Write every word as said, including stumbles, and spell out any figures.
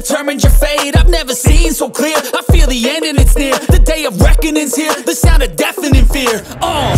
Determined your fate, I've never seen so clear. I feel the end and it's near. The day of reckoning's here. The sound of deafening fear. Uh.